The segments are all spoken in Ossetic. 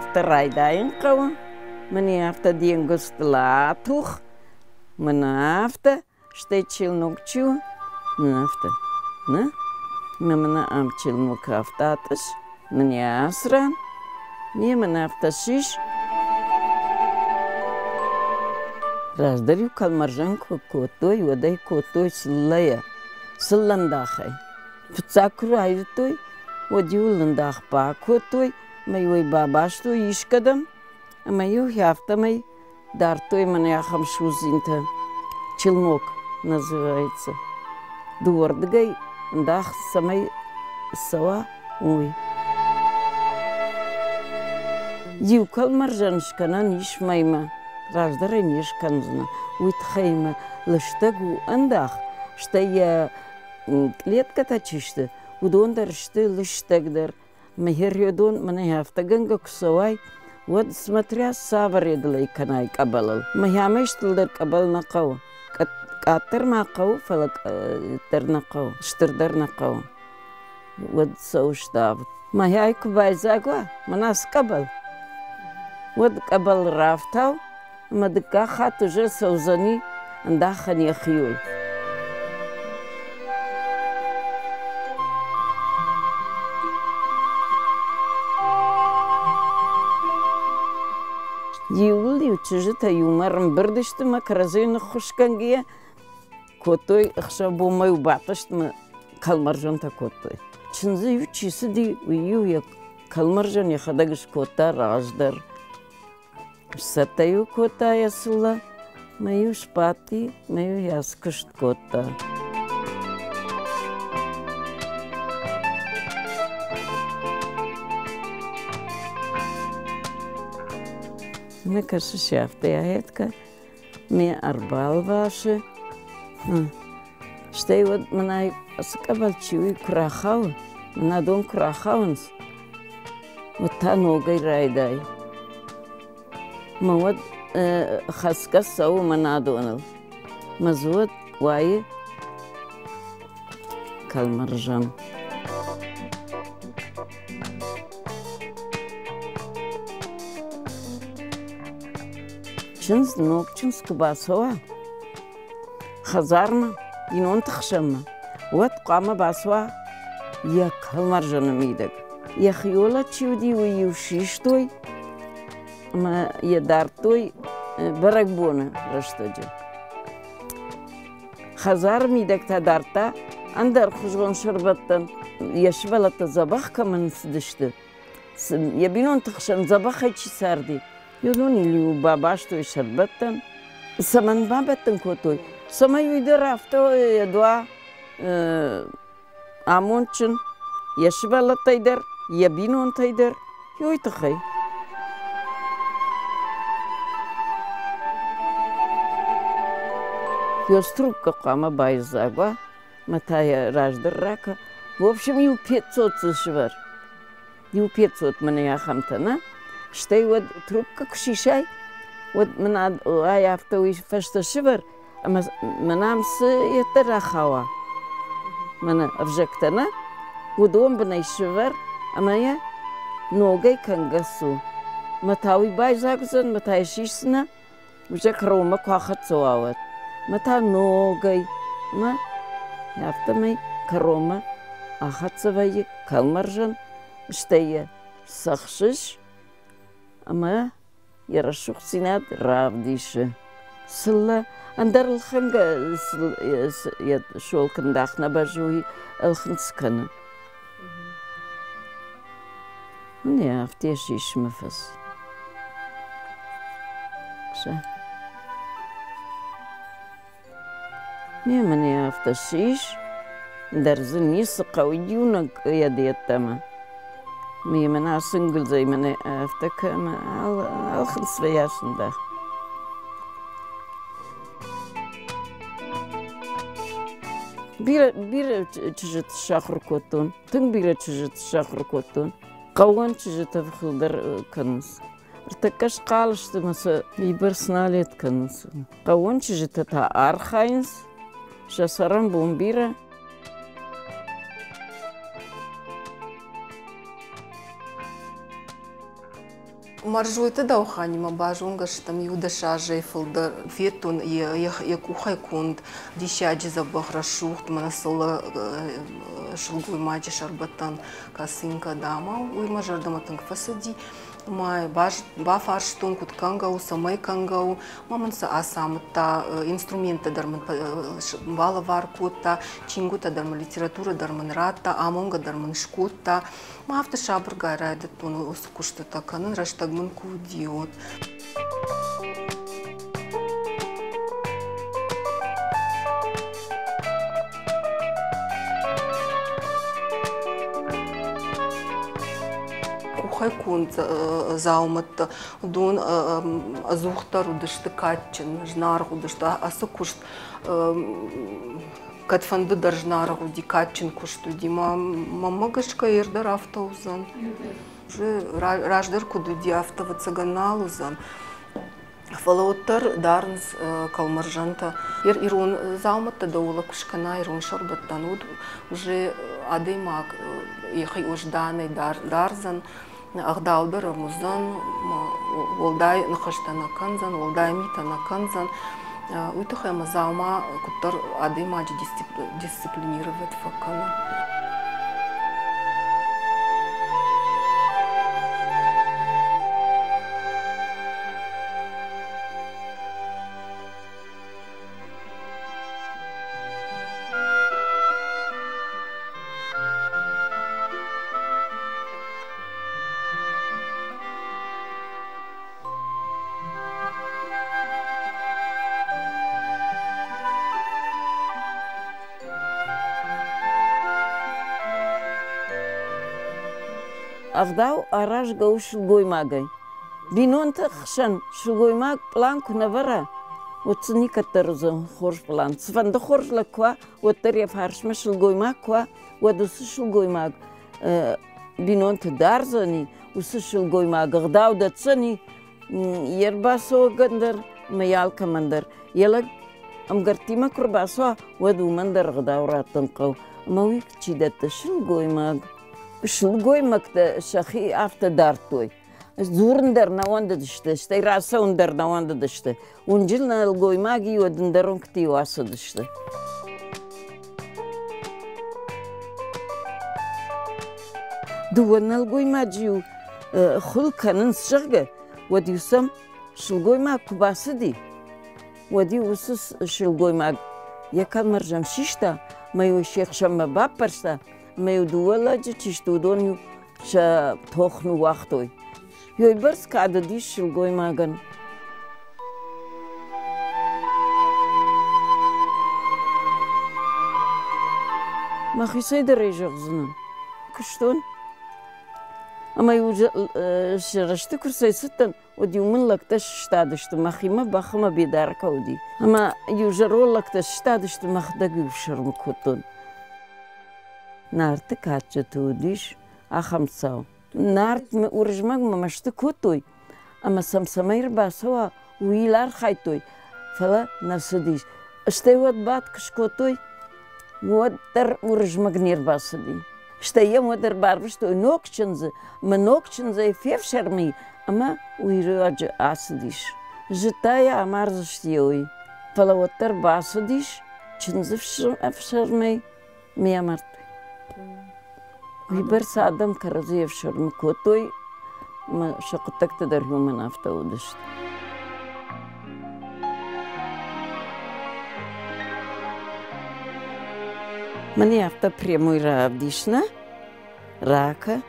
Афтӕ райдайын хъӕуы. Мӕнӕ афтӕ де нгуылдзтыл атух, мӕнӕ афтӕ, стӕй челнок чи у, мӕнӕ афтӕ, нӕ? Мӕ мӕнӕ ам челнок афтӕ атъыс, мӕнӕ ацы ран, не мӕнӕ афтӕ сис. Раздӕр-иу кӕлмӕрзӕн куы кодтой, уӕд ӕй кодтой цыллӕйӕ, цыллӕндахӕй. Фыццаг куы райдыдтой, уӕд-иу лындах бакодтой ӕмӕ-иу ӕй бабастой искӕдӕм, ӕмӕ-иу афтӕмӕй дардтой мӕнӕ ахӕм судзинтӕ. Челнок называется. Дыууӕрдыгӕй ӕндах цӕмӕй цӕуа, уый. Иу кӕлмӕрзӕн скӕнӕн ис мӕймӕ, раздӕр ӕй не скӕндзынӕ. Уый тыххӕй мӕ лыстӕг у ӕндах, стӕй йӕ кълеткӕтӕ чи сты, уыдон дӕр сты лыстӕгдӕр. Мӕхердон мӕнӕ афтӕгӕнгӕ куы цӕуай, уӕд смотря цавӕр едылӕй кӕнай къӕбӕлыл. Мӕхӕмӕ стылдӕр къӕбӕл нӕ хъӕуы. Къаддӕр ма хъӕуы, фӕлӕ дӕр нӕ хъӕуы, стырдӕр нӕ хъӕуы. Уӕд цӕуы ставд. Мӕхӕй куы байдзаг уа, мӕнӕ цы къӕбӕл, уӕд къӕбӕл рафтау ӕмӕ дыккаг хатт уже цӕудзӕни ӕндахӕн йӕхиуыл. Иууыл-иу чызджытӕ иумӕ ӕрӕмбырд сты мӕ кӕрӕдзийы ныххуысгӕнгӕйӕ кодтой, ӕхсӕв-бонмӕ-иу бахъызт мӕ кӕлмӕрзӕнтӕ кодтой. Чындзы-иу чи цыди, уый-иу йӕ кӕлмӕрзӕн йӕхӕдӕг скодта раздӕр. Сцӕттӕ-иу кодта йӕ цыллӕ, мӕ-иу сбадти, мӕ-иу йӕ скуыст кодта. Мӕ кӕсыс афтӕ аедка, ме ӕрбалвасы. Стӕй уӕд мӕнӕй ацы къӕбӕл чи уый куы рахауы, мӕнӕ дон куы рахауынц, уӕд та ногӕй райдай. Мӕ уӕд хӕсгӕ цӕуы мӕнӕ доныл. Мӕ дзы уӕд уайы кӕлмӕрзӕн. Чындз ног чындз куы бацӕуа хӕдзармӕ, бинонты хсӕнмӕ, уӕд хъуамӕ бацуа йӕ кӕлмӕрзӕны мидӕг. Йӕхиуыл чи уыди, уый-иу систой ӕмӕ йӕ дардтой бӕрӕгбоны рӕстӕджы. Хӕдзары мидӕг та дардта ӕндӕрхуызон сӕрбӕттӕн. Йӕ сывӕллӕттӕ дзӕбӕх кӕмӕн цыдысты, йӕ бинонты хсӕн дзӕбӕхӕй чи царди, уыдон-иу бабастой сӕрбӕттӕн. Цӕмӕн бабӕттын кодтой? Цӕмӕй уый дӕр афтӕ уа амондджын йӕ сывӕллӕттӕй дӕр, йӕ бинонтӕй дӕр, уый тыххӕй. Трубка хъуамӕ байдзаг уа, мӕ та йӕ раздӕр ракӕ. В общем, иу пецот дзы сывӕр. Иу пецот мӕнӕ ахӕмтӕ, нӕ? Стӕй уӕд трубка куы сисай, уӕд мын ай афтӕ уый фӕстӕ сывӕр, ӕмӕ мӕн ам цы йеддӕр рахауа, мӕнӕ ӕвзӕгтӕ нӕ, уыдон бынӕй сывӕр ӕмӕ йӕ ногӕй кӕнгӕ цу. Мӕ та уый байдзаг уыдзӕн, мӕ та йӕ сисдзынӕ, уже кӕронмӕ куы ахӕццӕ уа, уӕд. Мӕ та ногӕй, мӕ афтӕмӕй кӕронмӕ ахӕццӕ вӕййы кӕлмӕрзӕн, стӕй йӕ цӕхсыс ӕмӕ йӕ рӕсугъддзинад равдисы. Цыллӕ ӕндӕр ӕлхӕнгӕ йӕ шолкындах нӕ бӕззы, уый ӕлхынцъ кӕны. Не, афтӕ сис мӕ фыс. Не, мӕнӕ афтӕ сис, дӕр дзы ницы хъӕуы иунӕг йӕд йеддӕмӕ. Мӕнӕ ацы ӕнгуылдзӕй мӕнӕ афтӕ кӕмӕ ӕлхынцъ дӕ. Бирӕ, бирӕ чызджыты сахуыр кодтон, тынг бирӕ чызджыты сахуыр кодтон. Хъӕууон чызджытӕ фылдӕр кӕнынц. Ӕртӕккӕ схъал сты ӕмӕ сӕ уыйбӕрц нал ед кӕнынц. Хъӕууон чызджытӕ та архайынц, сӕ цӕрӕнбон бирӕ. Мӕрзойты Дауханимӕ базонгӕ стӕм иу-дӕс азӕй фылдӕр. Федтон йӕ къухӕй конд диссаджы дзӕбӕх рӕсугъд мӕнӕ сылы сылгоймаджы сӕрбӕттӕн косынка дама. Уый мӕ зӕрдӕмӕ тынг фӕцыди. Мӕ бафарстон, куыд кӕнгӕ у, цӕмӕй кӕнгӕ у. Мӕ мын сӕ ацамыдта, инструменттӕ дӕр мын балӕвар кодта, чингуытӕ дӕр мын, литературӕ дӕр мын радта, амонгӕ дӕр мын скодта. Мӕ афтӕ сабыргай райдыдтон уыцы куыстытӕ кӕнын, рӕстӕг мын куы уыди, уӕд. Къухӕй конд дзаумӕттӕ, уыдон ӕдзухдӕр уыдысты кадджын, зынаргъ уыдысты. Ацы куыст кӕдфӕнды дӕр зынаргъ уыди, кадджын куыст уыди. Мӕнмӕ гӕсгӕ йе рдӕр афтӕ уыдзӕн. Раздӕр куыд уыди, афтӕ ӕвӕццӕгӕн нал уыдзӕн. Фӕлӕ уӕддӕр дарынц кӕлмӕрзӕнтӕ. Ирон дзаумӕттӕ дӕуыл куы скӕна, ирон сӕрбӕттӕн, уӕд уже адӕймаг йӕхи уӕзданӕй дардзӕн, ӕгъдау дӕр ӕм уыдзӕн, уӕлдай ныхӕстӕ нӕ кӕндзӕн, уӕлдай митӕ нӕ кӕндзӕн. Уый тыххӕй ӕмӕ дзаума куыддӕр адӕймаджы дисциплинировать фӕкӕны. Ӕгъдау аразгӕ у сылгоймагӕй. Бинонты хсӕн сылгоймаг пълан куы нӕ вӕра, уӕд сын никӕддӕр уыдзӕн хорз пълан. Цыфӕнды хорз лӕг куы уа, уӕддӕр йӕ фарсмӕ сылгоймаг куы уа, уӕд уыцы сылгоймаг бинонты дардзӕни, уыцы сылгоймаг ӕгъдау дӕтдзӕни йе рбацӕуӕгӕн дӕр ӕмӕ йӕ алкӕмӕн дӕр. Йӕ лӕг ӕмгӕрттимӕ куы рбацӕуа, уӕд уымӕн дӕр ӕгъдау раттын хъӕуы. Ӕмӕ уый чи дӕтты? Сылгоймаг. Сылгоймӕгтӕ сӕхи афтӕ дардтой. Дзурын дӕр нӕ уӕндыдысты, стӕй рацӕуын дӕр нӕ уӕндыдысты. Уынджы нӕлгоймаг-иу ӕндӕр уынгты-иу ацыдысты. Дыууӕ нӕлгоймаджы-иу хуыл кӕнынц, зӕгъгӕ, уӕд-иу сӕм сылгоймаг куы бацыди, уӕд-иу уыцы сылгоймаг йӕ кӕлмӕрзӕн систа ӕмӕ-иу се хсӕнмӕ баппӕрста, ӕмӕ-иу дыууӕ лӕджы чи сты, уыдон-иу сӕ тох ныууагътой. Уыйбӕрц кад уыдис сылгоймагӕн. Мӕхицӕй дӕр ӕй зӕгъдзынӕн. Куыстон. Ӕмӕ-иу сӕ рӕзты куы рцӕйцыдтӕн, уӕд-иу мын лӕгтӕ сыстадысты, мӕхимӕ бӕхмӕ бедарка уыди. Ӕмӕ-иу зӕронд лӕгтӕ сыстадысты, мӕхӕдӕг-иу фсӕрмы кодтон. Нарты кадджыты уыдис ахӕм цау. Нарт Уырызмӕгмӕ мӕсты кодтой, ӕмӕ сӕм цӕмӕй ӕрбацӕуа, уый архайдтой, фӕлӕ нӕ цыдис. Стӕй уӕд бадт куы скодтой, уӕд дӕр Уырызмӕг не рбацыди. Стӕй йӕм уӕд ӕрбарвыстой ног чындзы, ӕмӕ ног чындзӕй фефсӕрмы и, ӕмӕ уый руаджы ацыдис. Зыдта йӕ, амардзысты йӕ уый, фӕлӕ уӕддӕр бацыдис чындзы ӕфсӕрмӕй ме амардтой. Уыйбӕрц адӕм кӕрӕдзи ӕфсӕрмы кодтой, ӕмӕ сӕ хъуыддӕгтӕ дӕр уымӕн афтӕ уыдысты. Мӕн афтӕ прямой равдисна, рака,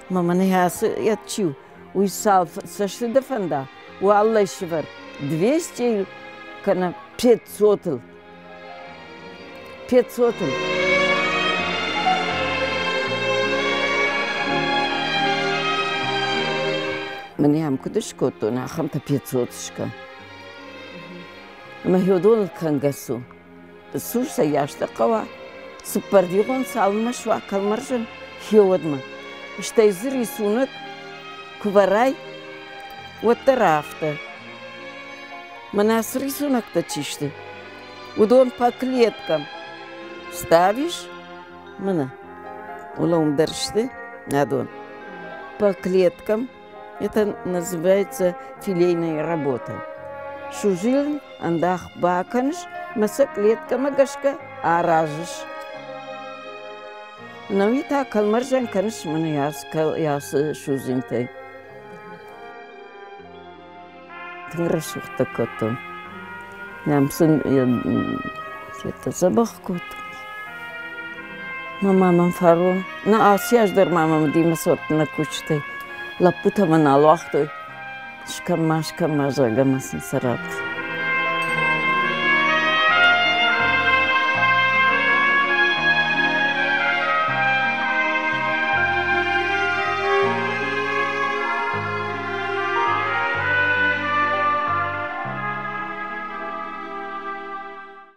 ма мӕн ацы чи у, уый цал цӕсты дӕ фӕнда, уаллӕй сывӕр 200 кӕнӕ 500-ыл. 500-ыл. Мӕн ам куыд скодтон, ахӕмтӕ 500 скӕ. Ӕмӕ хёдоныл кӕнгӕ цу. Цу цӕййӕстӕ хъӕуа, цыппӕрдигъон цалынмӕ суа кӕлмӕрзӕн, хеуӕдмӕ. Стӕй дзы рисунок куы вӕрай, уӕддӕр афтӕ. Мӕнӕ цы рисунӕгтӕ чи сты, уыдон по клеткам ставишь, мӕнӕ, уылӕ уым дӕр сты, адон, по клеткам. Это называется филейная работа. Судзин ӕндах бакӕныс мӕ сӕ клеткӕмӕ гӕсгӕ аразыс. Науи та кӕлмӕрзӕн кӕныс мӕнӕ ацы судзинтӕй. Тынг рӕсугъдтӕ кодтон. Нӕм сын дзӕбӕх кодтон. Мӕ мӕм фарон, нӕ ацы аз дӕр ма мӕм уыди мӕ цот нӕ кусджытӕй. Лӕппутӕ мӕ нал уагътой. Скӕн ма, скӕн ма, зӕгъгӕ, мӕ сын сӕ ратт.